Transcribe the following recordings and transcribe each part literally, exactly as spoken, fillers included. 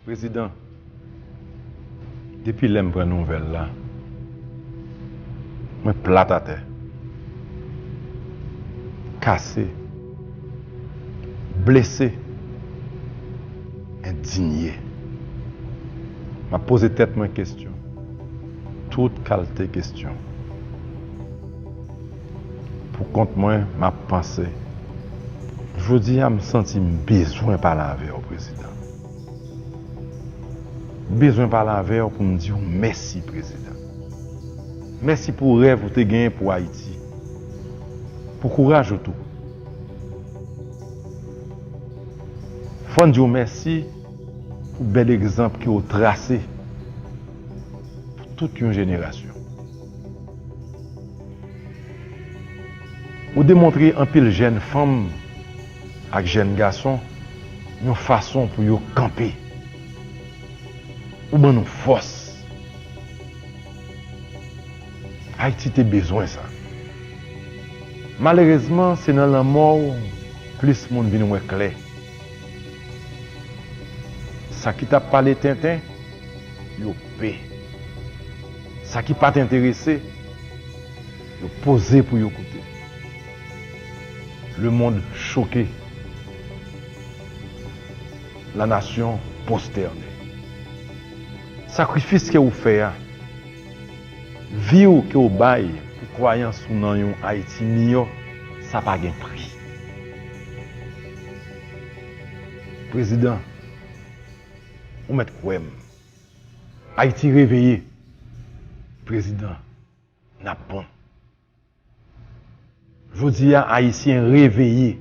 Prezidan, depi lè m pran nouvèl la, mwen plat atè, kase, blese, endinye. M ap poze tèt mwen kesyon, tout kalte kesyon. Pou kont mwen, m ap panse. Jodi a, m santi m bezwen pale avè w, Prezidan. M bezwen pale avè w pou m di w mèsi, Prezidan. Mèsi pou rèv ou te genyen pou Ayiti. Pou kouraj ou tou. Fò n di w mèsi pou bèl egzanp ke w trase pou tout yon jenerasyon. Ou demontre anpil jèn fanm ak jèn gason yon fason pou yo kanpe. Ou ban nou fòs. Ayiti te bezwen sa. Malerezman, se nan lanmò w plis moun vin wè klè. Sa ki t ap pale tenten, yo pe. Sa ki pa t enterese, yo poze pou yo koute. Le monde choqué. La nation prosternée. Sakrifis ke ou fè a, vi w ke w bay pou kwayans ou nan yon Ayiti miyò, sa pa gen pri. Prezidan, ou mèt kwè m. Ayiti reveye. Prezidan, n ap bon. Jodi a, Ayisyen reveye.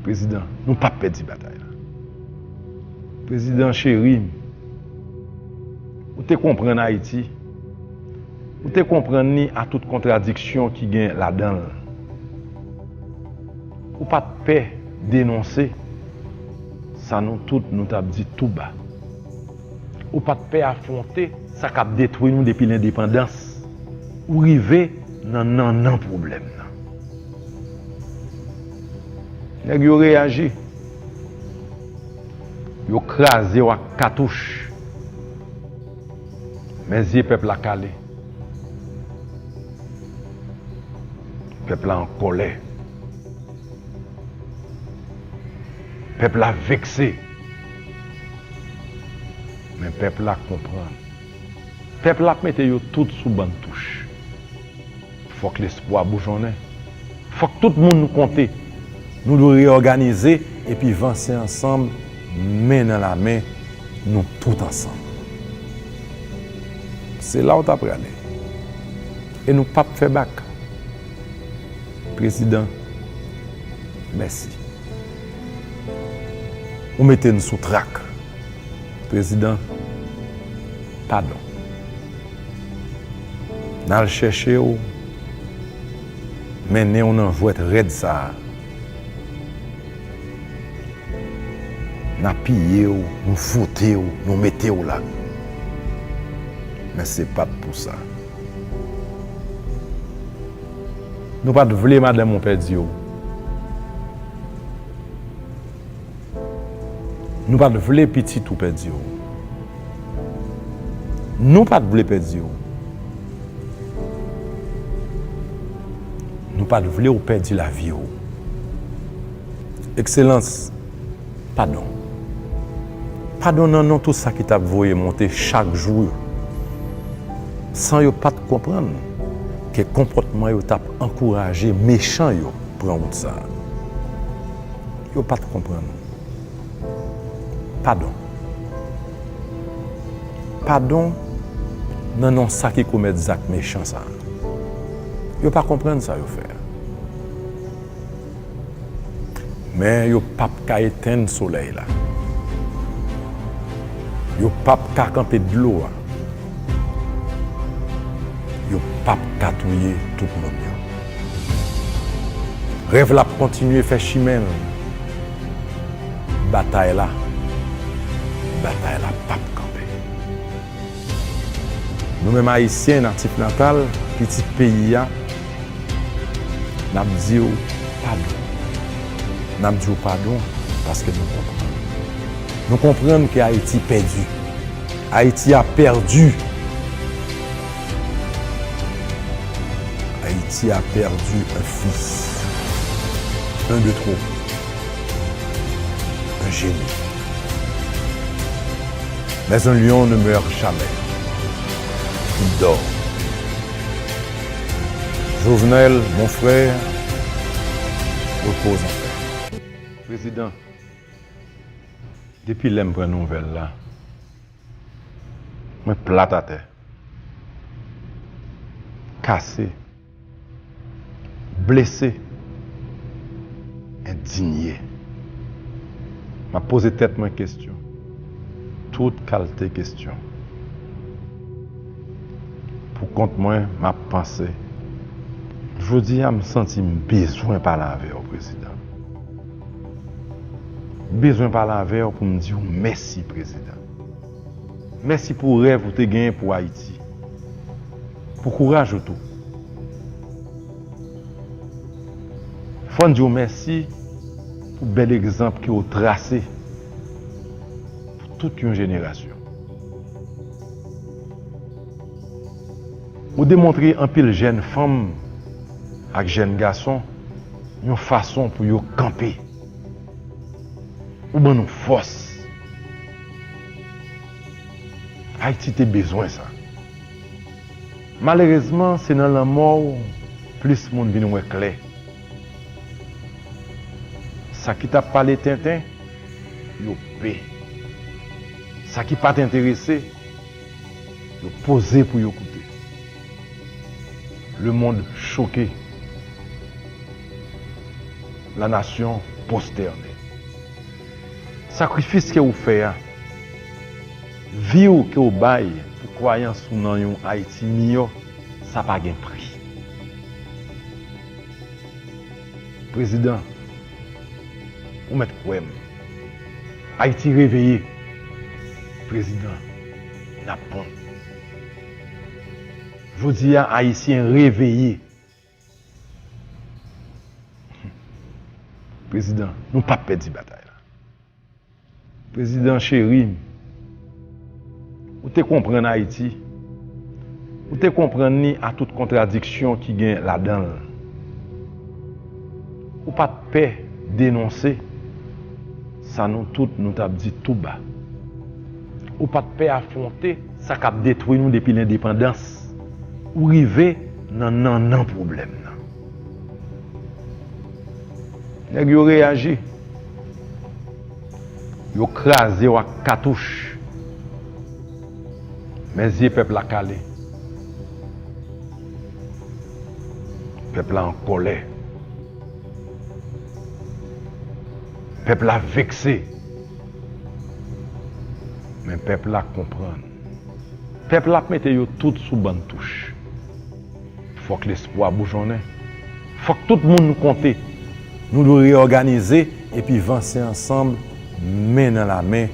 Prezidan, nou p ap pèdi batay la. Prezidan cheri m, ou te konprann Ayiti. Ou te konprann li a tout kontradiksyon ki gen ladan l. Ou pa t pè denonse sa nou tout nou t ap di tou ba. Ou pa t pè afwonte sa k ap detwi nou depi lendepandans. Ou rive nan nannan pwoblèm nan. Nèg yo reyaji. Yo kraze w ak katouch. Men zye pèp la kale. Pèp la an kòlè. Pèp la vekse. Men pèp la konprann. Pèp la ap mete yo tout sou bann touch. Fòk lespwa boujonnen. Fòk tout moun nou konte. Nou dwe reyòganize epi vanse ansanm, men nan lamen, nou tout ansanm. Se la w ta prale. E nou p ap fè bak. Prezidan, mèsi. Ou mete n sou trak. Prezidan, padon. N al chèche w, mennen w nan jwèt rèd sa a. N apiye w, nou foute w, nou mete w la. Men se pa t pou sa. Nou pa t vle madanm ou pèdi w. Nou pa t vle pitit ou pèdi w. Nou pa t vle pèdi w. Nou pa t vle w pèdi lavi w. Ekselans, padon. Padon nan non tout sa ki t ap voye monte chak jou yo. San yo pa t konprann ke konpòtman yo t ap ankouraje mechan yo pran wout sa a. Yo pa t konprann. Padon. Padon nan non sa ki komèt zak mechan sa a. Yo pa konprann sa yo fè a. Men yo p ap ka etenn solèy la. Yo p ap ka kanpe dlo a. Yo p ap ka touye tout moun yo. Rèv la ap kontinye fè chimen l. Batay la, batay la p ap kanpe. Nou menm Ayisyen natif natal, pitit peyi a, n ap di w padon. N ap di w padon. Paske nou konprann. Nou konprann ke Ayiti pèdi. Ayiti a pèdi. Ayiti a pèdi un fils. Un de trop. Un génie. Mais un lion ne meurt jamais. Il dort. Jovenel, mon frère, repose en paix. Prezidan, depi lè m pran nouvèl la, mwen plat atè, kase, blese, endinye. M ap poze tèt mwen kesyon, tout kalte kesyon. Pou kont mwen, m ap panse. Jodi a, m santi m bezwen pale avè w, Prezidan. M bezwen pale avè w pou m di w mèsi, Prezidan. Mèsi pou rèv ou te genyen pou Ayiti. Pou kouraj ou tou. Fò n di w mèsi pou bèl egzanp ke w trase pou tout yon jenerasyon. Ou demontre anpil jèn fanm ak jèn gason yon fason pou yo kanpe. Ou ban nou fòs. Ayiti te bezwen sa. Malerezman, se nan lanmò w plis moun vin wè klè. Sa ki t ap pale tenten, yo pe. Sa ki pa t enterese, yo poze pou yo koute. Le monde choqué. La nation prosternée. Sakrifis ke ou fè a, vi w ke w bay pou kwayans ou nan yon Ayiti miyò, sa pa gen pri. Prezidan, ou mèt kwè m. Ayiti reveye. Prezidan, n ap bon. Jodi a, Ayisyen reveye. Prezidan, nou p ap pèdi batay la. Prezidan cheri, ou te konprann Ayiti. Ou te konprann li a tout kontradiksyon ki gen ladan l. Ou pa t pè denonse sa nou tout nou t ap di tou ba. Ou pa t pè afwonte sa k ap detwi nou depi lendepandans. Ou rive nan nannan pwoblèm nan. Nèg yo reyaji. Yo kraze w ak katouch. Men zye pèp la kale. Pèp la an kòlè. Pèp la vekse. Men pèp la konprann. Pèp la ap mete yo tout sou bann touch. Fòk lespwa boujonnen. Fòk tout moun konte. Nou dwe reyòganize epi vanse ansanm, men nan lamen,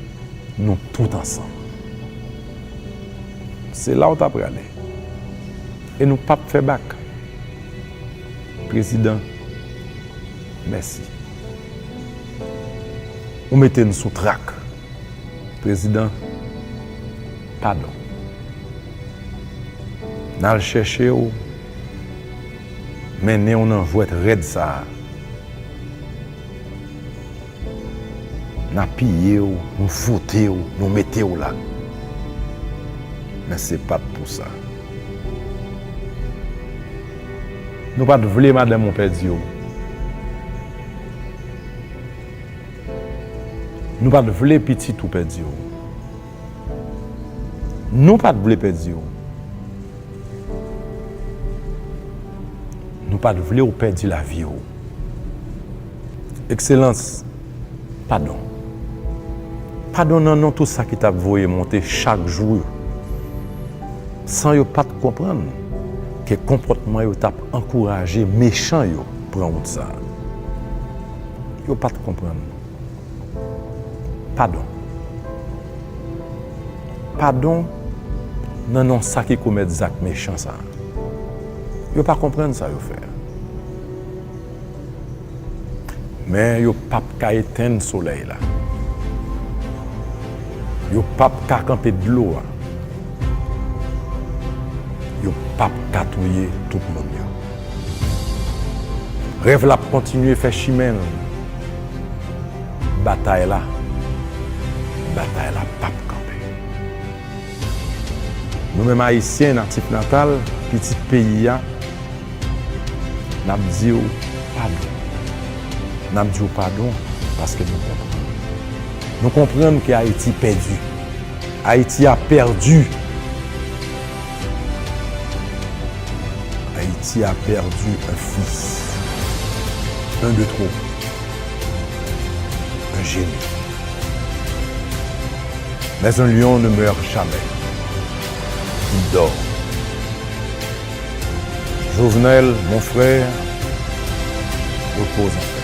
nou tout ansanm. Se la w ta prale. E nou p ap fè bak. Prezidan, mèsi. Ou mete n sou trak. Prezidan, padon. N al chèche w, mennen w nan jwèt rèd sa a. N apiye w, nou vote w, nou mete w la. Men se pa t pou sa. Nou pa t vle madanm ou pèdi w. Nou pa t vle pitit ou pèdi w. Nou pa t vle pèdi w. Nou pa t vle w pèdi lavi w. Ekselans, padon. Padon nan non tout sa ki t ap voye monte chak jou yo. San yo pa t konprann ke konpòtman yo t ap ankouraje mechan yo pran wout sa a. Yo pa t konprann. Padon. Padon nan non sa ki komèt zak mechan sa a. Yo pa konprann sa yo fè a. Men yo p ap ka etenn solèy la. Yo p ap ka kanpe dlo a. Yo p ap ka touye tout moun yo. Rèv la ap kontinye fè chimen l. Batay la, batay la p ap kanpe. Nou menm Ayisyen natif natal, pitit peyi a, n ap di w padon. N ap di w padon paske nou konprann. Nou konprann ke Ayiti pèdi. Ayiti a pèdi. Haïti a perdu un fils, un de trop, un génie. Mais un lion ne meurt jamais, il dort. Jovenel, mon frère, repose en paix.